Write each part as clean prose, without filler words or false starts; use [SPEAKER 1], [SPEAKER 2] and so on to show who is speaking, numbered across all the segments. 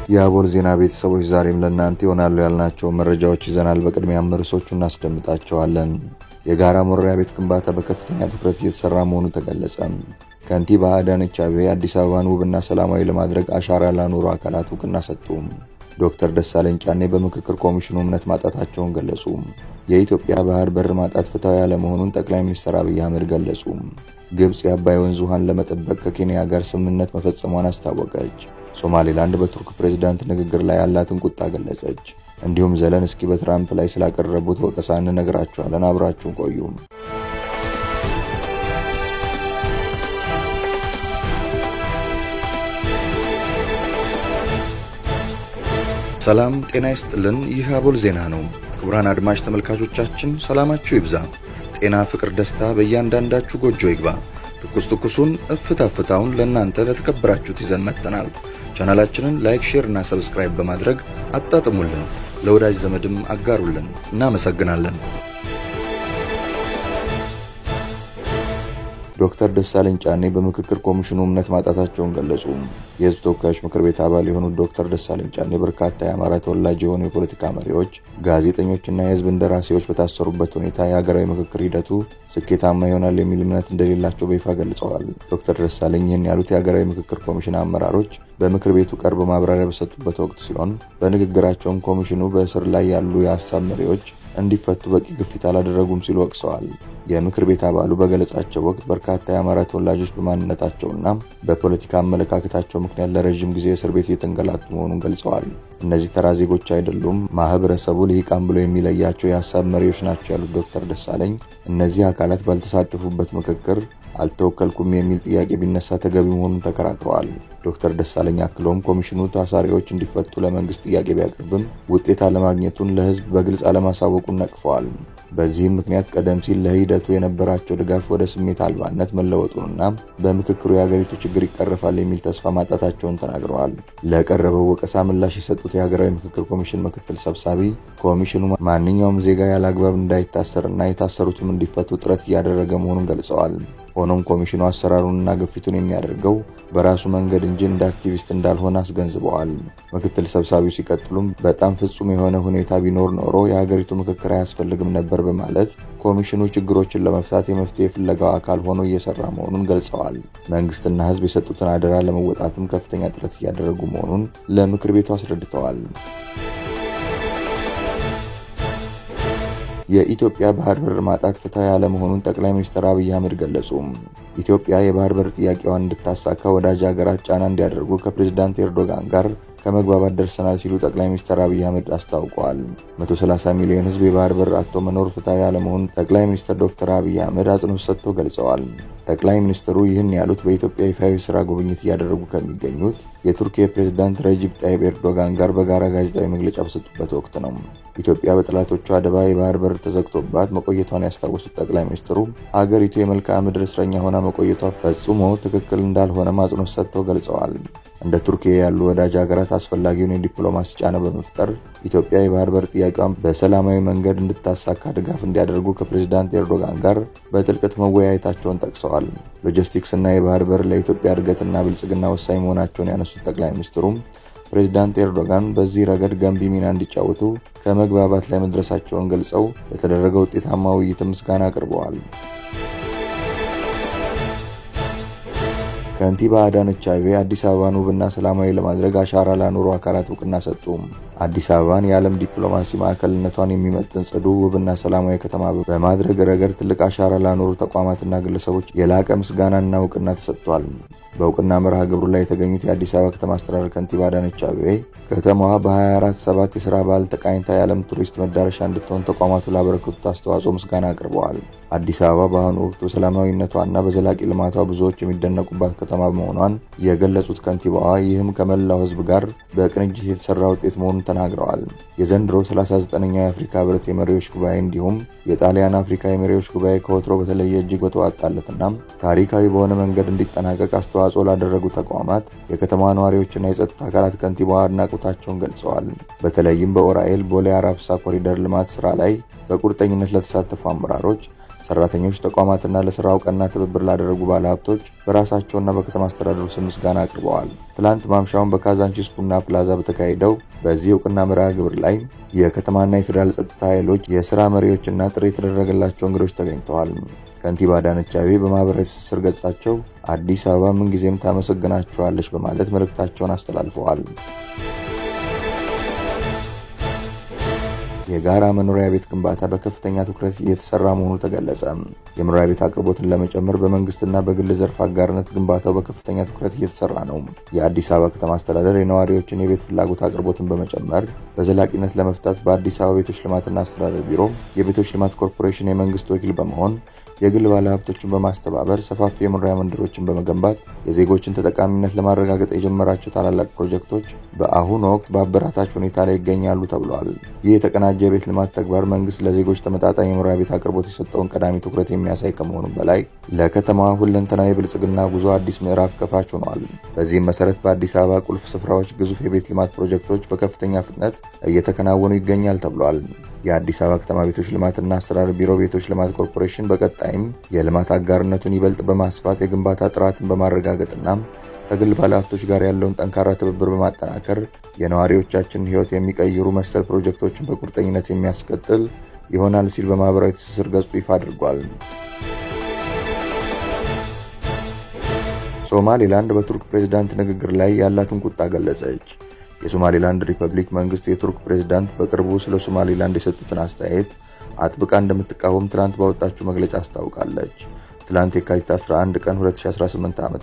[SPEAKER 1] የአቦል ዜና ቤተሰቦች ዛሬም ለእናንተ ይሆናሉ ያልናቸው መረጃዎች ይዘናል። በቅድሚያም ርዕሶቹ እናስደምጣቸዋለን። የጋራ መኖሪያ ቤት ግንባታ በከፍተኛ ትኩረት እየተሰራ መሆኑ ተገለጸ። ከንቲባ አዳነች አቤቤ አዲስ አበባን ውብና ሰላማዊ ለማድረግ አሻራ ላኖሩ አካላት እውቅና ሰጡ። ዶክተር ደሳለኝ ጫኔ በምክክር ኮሚሽኑ እምነት ማጣታቸውን ገለጹ። የኢትዮጵያ ባህር በር ማጣት ፍትሐዊ አለመሆኑን ጠቅላይ ሚኒስትር አብይ አህመድ ገለጹ። ግብፅ የአባይ ወንዝ ውሃን ለመጠበቅ ከኬንያ ጋር ስምምነት መፈጸሟን አስታወቀች። ሶማሌላንድ በቱርክ ፕሬዝዳንት ንግግር ላይ ያላትን ቁጣ ገለጸች። እንዲሁም ዘለንስኪ በትራምፕ ላይ ስላቀረቡት ወቀሳ እንነግራችኋለን። አብራችሁን ቆዩ። ሰላም ጤና ይስጥልን። ይህ አቦል ዜና ነው። ክቡራን አድማጭ ተመልካቾቻችን ሰላማችሁ ይብዛ፣ ጤና፣ ፍቅር፣ ደስታ በእያንዳንዳችሁ ጎጆ ይግባ። ትኩስ ትኩሱን እፍታ እፍታውን ለእናንተ ለተከበራችሁት ይዘን መጥተናል። ቻናላችንን like፣ share እና subscribe በማድረግ አጣጥሙልን፣ ለወዳጅ ዘመድም አጋሩልን። እናመሰግናለን። ዶክተር ደሳለኝ ጫኔ በምክክር ኮሚሽኑ እምነት ማጣታቸውን ገለጹ። የሕዝብ ተወካዮች ምክር ቤት አባል የሆኑት ዶክተር ደሳለኝ ጫኔ በርካታ የአማራ ተወላጅ የሆኑ የፖለቲካ መሪዎች፣ ጋዜጠኞችና የሕዝብ እንደራሴዎች በታሰሩበት ሁኔታ የሀገራዊ ምክክር ሂደቱ ስኬታማ ይሆናል የሚል እምነት እንደሌላቸው በይፋ ገልጸዋል። ዶክተር ደሳለኝ ይህን ያሉት የሀገራዊ ምክክር ኮሚሽን አመራሮች በምክር ቤቱ ቀርበው ማብራሪያ በሰጡበት ወቅት ሲሆን በንግግራቸውም ኮሚሽኑ በእስር ላይ ያሉ የሀሳብ መሪዎች እንዲፈቱ በቂ ግፊት አላደረጉም ሲሉ ወቅሰዋል። የምክር ቤት አባሉ በገለጻቸው ወቅት በርካታ የአማራ ተወላጆች በማንነታቸውና በፖለቲካ አመለካከታቸው ምክንያት ለረዥም ጊዜ እስር ቤት እየተንገላቱ መሆኑን ገልጸዋል። እነዚህ ተራ ዜጎች አይደሉም፣ ማህበረሰቡ ልሂቃን ብሎ የሚለያቸው የሀሳብ መሪዎች ናቸው ያሉት ዶክተር ደሳለኝ እነዚህ አካላት ባልተሳተፉበት ምክክር አልተወከልኩም የሚል ጥያቄ ቢነሳ ተገቢ መሆኑን ተከራክረዋል። ዶክተር ደሳለኝ አክለውም ኮሚሽኑ ታሳሪዎች እንዲፈቱ ለመንግስት ጥያቄ ቢያቀርብም ውጤት አለማግኘቱን ለህዝብ በግልጽ አለማሳወቁን ነቅፈዋል። በዚህም ምክንያት ቀደም ሲል ለሂደቱ የነበራቸው ድጋፍ ወደ ስሜት አልባነት መለወጡንና በምክክሩ የሀገሪቱ ችግር ይቀረፋል የሚል ተስፋ ማጣታቸውን ተናግረዋል። ለቀረበው ወቀሳ ምላሽ የሰጡት የሀገራዊ ምክክር ኮሚሽን ምክትል ሰብሳቢ ኮሚሽኑ ማንኛውም ዜጋ ያለ አግባብ እንዳይታሰርና የታሰሩትም እንዲፈቱ ጥረት እያደረገ መሆኑን ገልጸዋል። ሆኖም ኮሚሽኑ አሰራሩንና ግፊቱን የሚያደርገው በራሱ መንገድ እንጂ እንደ አክቲቪስት እንዳልሆነ አስገንዝበዋል። ምክትል ሰብሳቢው ሲቀጥሉም በጣም ፍጹም የሆነ ሁኔታ ቢኖር ኖሮ የሀገሪቱ ምክክር አያስፈልግም ነበር በማለት ኮሚሽኑ ችግሮችን ለመፍታት የመፍትሄ ፍለጋው አካል ሆኖ እየሰራ መሆኑን ገልጸዋል። መንግስትና ሕዝብ የሰጡትን አደራ ለመወጣትም ከፍተኛ ጥረት እያደረጉ መሆኑን ለምክር ቤቱ አስረድተዋል። የኢትዮጵያ ባህር በር ማጣት ፍትሐዊ አለመሆኑን ጠቅላይ ሚኒስትር አብይ አህመድ ገለጹ። ኢትዮጵያ የባህር በር ጥያቄዋን እንድታሳካ ወዳጅ ሀገራት ጫና እንዲያደርጉ ከፕሬዝዳንት ኤርዶጋን ጋር ከመግባባት ደርሰናል ሲሉ ጠቅላይ ሚኒስትር አብይ አህመድ አስታውቀዋል። 130 ሚሊዮን ሕዝብ የባህር በር አጥቶ መኖር ፍትሐዊ አለመሆኑን ጠቅላይ ሚኒስትር ዶክተር አብይ አህመድ አጽንኦት ሰጥተው ገልጸዋል። ጠቅላይ ሚኒስትሩ ይህን ያሉት በኢትዮጵያ ይፋዊ ስራ ጉብኝት እያደረጉ ከሚገኙት የቱርክ ፕሬዝዳንት ረጂብ ጣይብ ኤርዶጋን ጋር በጋራ ጋዜጣዊ መግለጫ በሰጡበት ወቅት ነው። ኢትዮጵያ በጠላቶቿ አደባ የባህር በር ተዘግቶባት መቆየቷን ያስታወሱት ጠቅላይ ሚኒስትሩ ሀገሪቱ የመልክዓ ምድር እስረኛ ሆና መቆየቷ ፈጽሞ ትክክል እንዳልሆነ አጽንኦት ሰጥተው ገልጸዋል። እንደ ቱርኪያ ያሉ ወዳጅ ሀገራት አስፈላጊውን የዲፕሎማሲ ጫና በመፍጠር ኢትዮጵያ የባህር በር ጥያቄዋን በሰላማዊ መንገድ እንድታሳካ ድጋፍ እንዲያደርጉ ከፕሬዝዳንት ኤርዶጋን ጋር በጥልቀት መወያየታቸውን ጠቅሰዋል። ሎጂስቲክስ እና የባህር በር ለኢትዮጵያ እድገትና ብልጽግና ወሳኝ መሆናቸውን ያነሱት ጠቅላይ ሚኒስትሩም ፕሬዝዳንት ኤርዶጋን በዚህ ረገድ ገንቢ ሚና እንዲጫወቱ ከመግባባት ላይ መድረሳቸውን ገልጸው ለተደረገ ውጤታማ ውይይት ምስጋና አቅርበዋል። ከንቲባ አዳነች አቤቤ አዲስ አበባን ውብና ሰላማዊ ለማድረግ አሻራ ላኖሩ አካላት እውቅና ሰጡ። አዲስ አበባን የዓለም ዲፕሎማሲ ማዕከልነቷን የሚመጥን ጽዱ፣ ውብና ሰላማዊ ከተማ በማድረግ ረገድ ትልቅ አሻራ ላኖሩ ተቋማትና ግለሰቦች የላቀ ምስጋናና እውቅና ተሰጥቷል። በእውቅና መርሃ ግብሩ ላይ የተገኙት የአዲስ አበባ ከተማ አስተዳደር ከንቲባ አዳነች አቤቤ ከተማዋ በ24/7 የስራ ባህል ተቃኝታ የዓለም ቱሪስት መዳረሻ እንድትሆን ተቋማቱ ላበረከቱት አስተዋጽኦ ምስጋና አቅርበዋል። አዲስ አበባ በአሁኑ ወቅት በሰላማዊነቷና በዘላቂ ልማቷ ብዙዎች የሚደነቁባት ከተማ መሆኗን የገለጹት ከንቲባዋ ይህም ከመላው ሕዝብ ጋር በቅንጅት የተሰራ ውጤት መሆኑን ተናግረዋል። የዘንድሮ 39ኛው የአፍሪካ ህብረት የመሪዎች ጉባኤ እንዲሁም የጣሊያን አፍሪካ የመሪዎች ጉባኤ ከወትሮ በተለየ እጅግ በተዋጣለትና ታሪካዊ በሆነ መንገድ እንዲጠናቀቅ አስተዋጽኦ ላደረጉ ተቋማት፣ የከተማ ነዋሪዎችና የጸጥታ አካላት ከንቲባዋ አድናቆታቸውን ገልጸዋል። በተለይም በኡራኤል ቦሌ አራብሳ ኮሪደር ልማት ስራ ላይ በቁርጠኝነት ለተሳተፉ አመራሮች፣ ሰራተኞች፣ ተቋማትና ለስራው ቀና ትብብር ላደረጉ ባለሀብቶች በራሳቸውና በከተማ አስተዳደሩ ስም ምስጋና አቅርበዋል። ትላንት ማምሻውን በካዛንቺስ ቡና ፕላዛ በተካሄደው በዚህ እውቅና መርሃ ግብር ላይ የከተማና የፌዴራል ጸጥታ ኃይሎች የስራ መሪዎችና ጥሪ የተደረገላቸው እንግዶች ተገኝተዋል። ከንቲባ አዳነች አቤቤ በማህበራዊ ትስስር ገጻቸው አዲስ አበባ ምንጊዜም ታመሰግናችኋለች በማለት መልእክታቸውን አስተላልፈዋል። የጋራ መኖሪያ ቤት ግንባታ በከፍተኛ ትኩረት እየተሰራ መሆኑ ተገለጸ። የመኖሪያ ቤት አቅርቦትን ለመጨመር በመንግስትና በግል ዘርፍ አጋርነት ግንባታው በከፍተኛ ትኩረት እየተሰራ ነው። የአዲስ አበባ ከተማ አስተዳደር የነዋሪዎችን የቤት ፍላጎት አቅርቦትን በመጨመር በዘላቂነት ለመፍታት በአዲስ አበባ ቤቶች ልማትና አስተዳደር ቢሮ የቤቶች ልማት ኮርፖሬሽን የመንግስት ወኪል በመሆን የግል ባለሀብቶችን በማስተባበር ሰፋፊ የመኖሪያ መንደሮችን በመገንባት የዜጎችን ተጠቃሚነት ለማረጋገጥ የጀመራቸው ታላላቅ ፕሮጀክቶች በአሁኑ ወቅት በአበራታች ሁኔታ ላይ ይገኛሉ ተብሏል። ይህ የተቀናጀ የቤት ልማት ተግባር መንግስት ለዜጎች ተመጣጣኝ የመኖሪያ ቤት አቅርቦት የሰጠውን ቀዳሚ ትኩረት የሚያሳይ ከመሆኑም በላይ ለከተማዋ ሁለንተናዊ የብልጽግና ጉዞ አዲስ ምዕራፍ ከፋች ሆኗል። በዚህም መሰረት በአዲስ አበባ ቁልፍ ስፍራዎች ግዙፍ የቤት ልማት ፕሮጀክቶች በከፍተኛ ፍጥነት እየተከናወኑ ይገኛል ተብሏል። የአዲስ አበባ ከተማ ቤቶች ልማትና አስተዳደር ቢሮ ቤቶች ልማት ኮርፖሬሽን በቀጣይም የልማት አጋርነቱን ይበልጥ በማስፋት የግንባታ ጥራትን በማረጋገጥና ከግል ባለሀብቶች ጋር ያለውን ጠንካራ ትብብር በማጠናከር የነዋሪዎቻችንን ሕይወት የሚቀይሩ መሰል ፕሮጀክቶችን በቁርጠኝነት የሚያስቀጥል ይሆናል ሲል በማህበራዊ ትስስር ገጹ ይፋ አድርጓል። ሶማሌላንድ በቱርክ ፕሬዝዳንት ንግግር ላይ ያላትን ቁጣ ገለጸች። የሶማሌላንድ ሪፐብሊክ መንግስት የቱርክ ፕሬዝዳንት በቅርቡ ስለ ሶማሌላንድ የሰጡትን አስተያየት አጥብቃ እንደምትቃወም ትላንት ባወጣችው መግለጫ አስታውቃለች። ትላንት የካቲት 11 ቀን 2018 ዓ.ም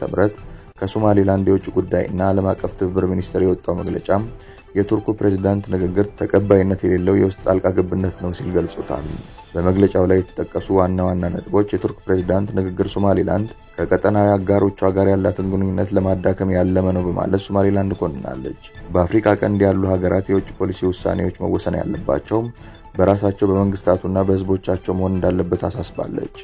[SPEAKER 1] ከሶማሌላንድ የውጭ ጉዳይ እና ዓለም አቀፍ ትብብር ሚኒስቴር የወጣው መግለጫ የቱርኩ ፕሬዝዳንት ንግግር ተቀባይነት የሌለው የውስጥ ጣልቃ ገብነት ነው ሲል ገልጾታል። በመግለጫው ላይ የተጠቀሱ ዋና ዋና ነጥቦች የቱርክ ፕሬዝዳንት ንግግር ሶማሌላንድ ከቀጠናዊ አጋሮቿ ጋር ያላትን ግንኙነት ለማዳከም ያለመ ነው በማለት ሶማሌላንድ ኮንናለች። በአፍሪካ ቀንድ ያሉ ሀገራት የውጭ ፖሊሲ ውሳኔዎች መወሰን ያለባቸው በራሳቸው በመንግስታቱና በህዝቦቻቸው መሆን እንዳለበት አሳስባለች።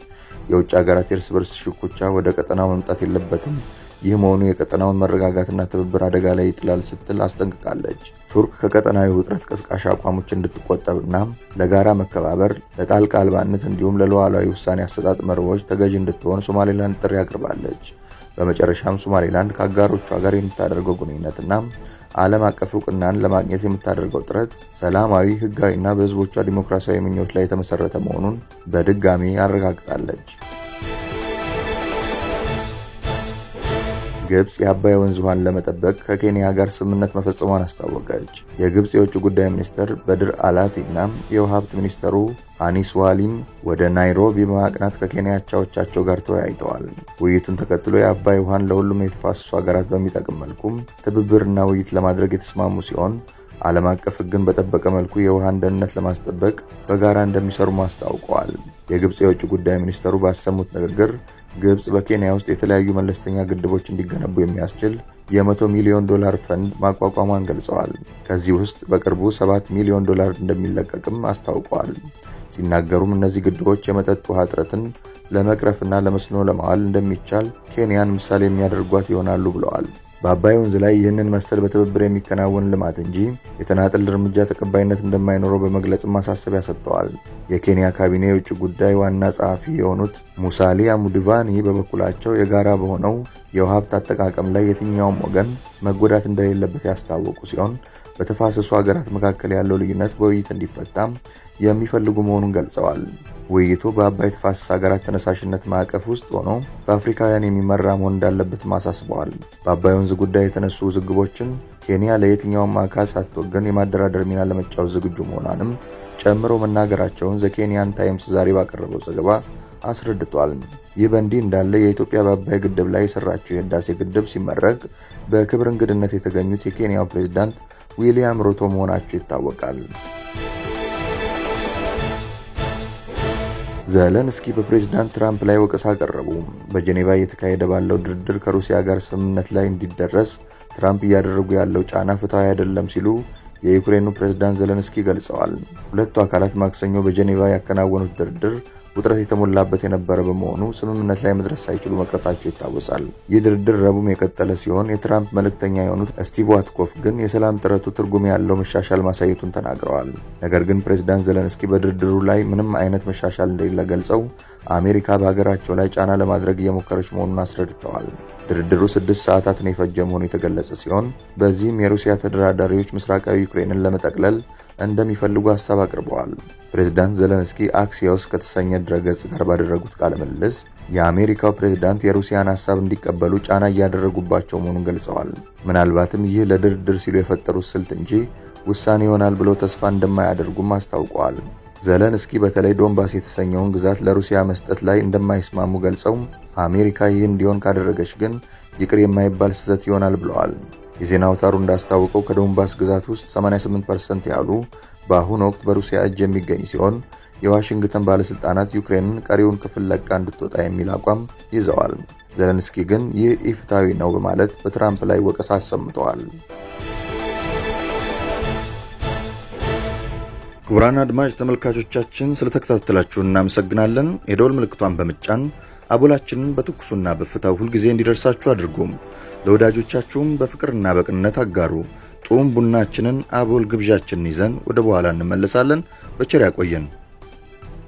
[SPEAKER 1] የውጭ ሀገራት የእርስ በርስ ሽኩቻ ወደ ቀጠናው መምጣት የለበትም፣ ይህ መሆኑ የቀጠናውን መረጋጋትና ትብብር አደጋ ላይ ይጥላል ስትል አስጠንቅቃለች። ቱርክ ከቀጠናዊ ውጥረት ቀስቃሽ አቋሞች እንድትቆጠብና ለጋራ መከባበር፣ ለጣልቃ አልባነት እንዲሁም ለሉዓላዊ ውሳኔ አሰጣጥ መርሆች ተገዢ እንድትሆን ሶማሌላንድ ጥሪ አቅርባለች። በመጨረሻም ሶማሌላንድ ከአጋሮቿ ጋር የምታደርገው ግንኙነትና ዓለም አቀፍ እውቅናን ለማግኘት የምታደርገው ጥረት ሰላማዊ፣ ህጋዊና በህዝቦቿ ዲሞክራሲያዊ ምኞት ላይ የተመሰረተ መሆኑን በድጋሚ አረጋግጣለች። ግብጽ የአባይ ወንዝ ውሃን ለመጠበቅ ከኬንያ ጋር ስምምነት መፈጸሟን አስታወቀች። የግብጽ የውጭ ጉዳይ ሚኒስትር በድር አላቲ እና የውሃ ሀብት ሚኒስትሩ አኒስ ዋሊም ወደ ናይሮቢ በማቅናት ከኬንያ አቻዎቻቸው ጋር ተወያይተዋል። ውይይቱን ተከትሎ የአባይ ውሃን ለሁሉም የተፋሰሱ ሀገራት በሚጠቅም መልኩም ትብብርና ውይይት ለማድረግ የተስማሙ ሲሆን ዓለም አቀፍ ሕግን በጠበቀ መልኩ የውሃን ደህንነት ለማስጠበቅ በጋራ እንደሚሰሩ አስታውቀዋል። የግብጽ የውጭ ጉዳይ ሚኒስትሩ ባሰሙት ንግግር ግብጽ በኬንያ ውስጥ የተለያዩ መለስተኛ ግድቦች እንዲገነቡ የሚያስችል የ100 ሚሊዮን ዶላር ፈንድ ማቋቋሟን ገልጸዋል። ከዚህ ውስጥ በቅርቡ 7 ሚሊዮን ዶላር እንደሚለቀቅም አስታውቀዋል። ሲናገሩም እነዚህ ግድቦች የመጠጥ ውሃ እጥረትን ለመቅረፍና ለመስኖ ለማዋል እንደሚቻል ኬንያን ምሳሌ የሚያደርጓት ይሆናሉ ብለዋል። በአባይ ወንዝ ላይ ይህንን መሰል በትብብር የሚከናወን ልማት እንጂ የተናጠል እርምጃ ተቀባይነት እንደማይኖረው በመግለጽ ማሳሰቢያ ሰጥተዋል። የኬንያ ካቢኔ የውጭ ጉዳይ ዋና ጸሐፊ የሆኑት ሙሳሊያ ሙድቫኒ በበኩላቸው የጋራ በሆነው የውሃ ሀብት አጠቃቀም ላይ የትኛውም ወገን መጎዳት እንደሌለበት ያስታወቁ ሲሆን በተፋሰሱ ሀገራት መካከል ያለው ልዩነት በውይይት እንዲፈታም የሚፈልጉ መሆኑን ገልጸዋል። ውይይቱ በአባይ ተፋሰስ ሀገራት ተነሳሽነት ማዕቀፍ ውስጥ ሆኖ በአፍሪካውያን የሚመራ መሆን እንዳለበትም አሳስበዋል። በአባይ ወንዝ ጉዳይ የተነሱ ውዝግቦችን ኬንያ ለየትኛውም አካል ሳትወግን የማደራደር ሚና ለመጫወት ዝግጁ መሆኗንም ጨምሮ መናገራቸውን ዘ ኬንያን ታይምስ ዛሬ ባቀረበው ዘገባ አስረድቷል። ይህ በእንዲህ እንዳለ የኢትዮጵያ በአባይ ግድብ ላይ የሰራችው የህዳሴ ግድብ ሲመረቅ በክብር እንግድነት የተገኙት የኬንያው ፕሬዝዳንት ዊሊያም ሩቶ መሆናቸው ይታወቃል። ዘለንስኪ በፕሬዝዳንት ትራምፕ ላይ ወቀሳ አቀረቡ። በጄኔቫ እየተካሄደ ባለው ድርድር ከሩሲያ ጋር ስምምነት ላይ እንዲደረስ ትራምፕ እያደረጉ ያለው ጫና ፍትሐዊ አይደለም ሲሉ የዩክሬኑ ፕሬዝዳንት ዘለንስኪ ገልጸዋል። ሁለቱ አካላት ማክሰኞ በጄኔቫ ያከናወኑት ድርድር ውጥረት የተሞላበት የነበረ በመሆኑ ስምምነት ላይ መድረስ ሳይችሉ መቅረታቸው ይታወሳል። ይህ ድርድር ረቡዕም የቀጠለ ሲሆን የትራምፕ መልእክተኛ የሆኑት ስቲቭ ዊትኮፍ ግን የሰላም ጥረቱ ትርጉም ያለው መሻሻል ማሳየቱን ተናግረዋል። ነገር ግን ፕሬዝዳንት ዘለንስኪ በድርድሩ ላይ ምንም አይነት መሻሻል እንደሌለ ገልጸው አሜሪካ በሀገራቸው ላይ ጫና ለማድረግ እየሞከረች መሆኑን አስረድተዋል። ድርድሩ 6 ሰዓታትን የፈጀ መሆኑ የተገለጸ ሲሆን በዚህም የሩሲያ ተደራዳሪዎች ምስራቃዊ ዩክሬንን ለመጠቅለል እንደሚፈልጉ ሀሳብ አቅርበዋል። ፕሬዝዳንት ዘለንስኪ አክሲዮስ ከተሰኘ ድረገጽ ጋር ባደረጉት ቃለ ምልልስ የአሜሪካው ፕሬዝዳንት የሩሲያን ሀሳብ እንዲቀበሉ ጫና እያደረጉባቸው መሆኑን ገልጸዋል። ምናልባትም ይህ ለድርድር ሲሉ የፈጠሩት ስልት እንጂ ውሳኔ ይሆናል ብለው ተስፋ እንደማያደርጉም አስታውቀዋል። ዘለንስኪ በተለይ ዶንባስ የተሰኘውን ግዛት ለሩሲያ መስጠት ላይ እንደማይስማሙ ገልጸው አሜሪካ ይህ እንዲሆን ካደረገች ግን ይቅር የማይባል ስህተት ይሆናል ብለዋል። የዜና አውታሩ እንዳስታወቀው ከዶንባስ ግዛት ውስጥ 88% ያህሉ በአሁኑ ወቅት በሩሲያ እጅ የሚገኝ ሲሆን የዋሽንግተን ባለስልጣናት ዩክሬንን ቀሪውን ክፍል ለቃ እንድትወጣ የሚል አቋም ይዘዋል። ዘለንስኪ ግን ይህ ኢፍትሐዊ ነው በማለት በትራምፕ ላይ ወቀሳ አሰምተዋል። ክቡራን አድማጭ ተመልካቾቻችን፣ ስለተከታተላችሁ እናመሰግናለን። የደወል ምልክቷን በመጫን አቦላችንን በትኩሱና በእፍታው ሁልጊዜ እንዲደርሳችሁ አድርጉም። ለወዳጆቻችሁም በፍቅርና በቅንነት አጋሩ። ጡም ቡናችንን አቦል ግብዣችንን ይዘን ወደ በኋላ እንመለሳለን። በቸር ያቆየን።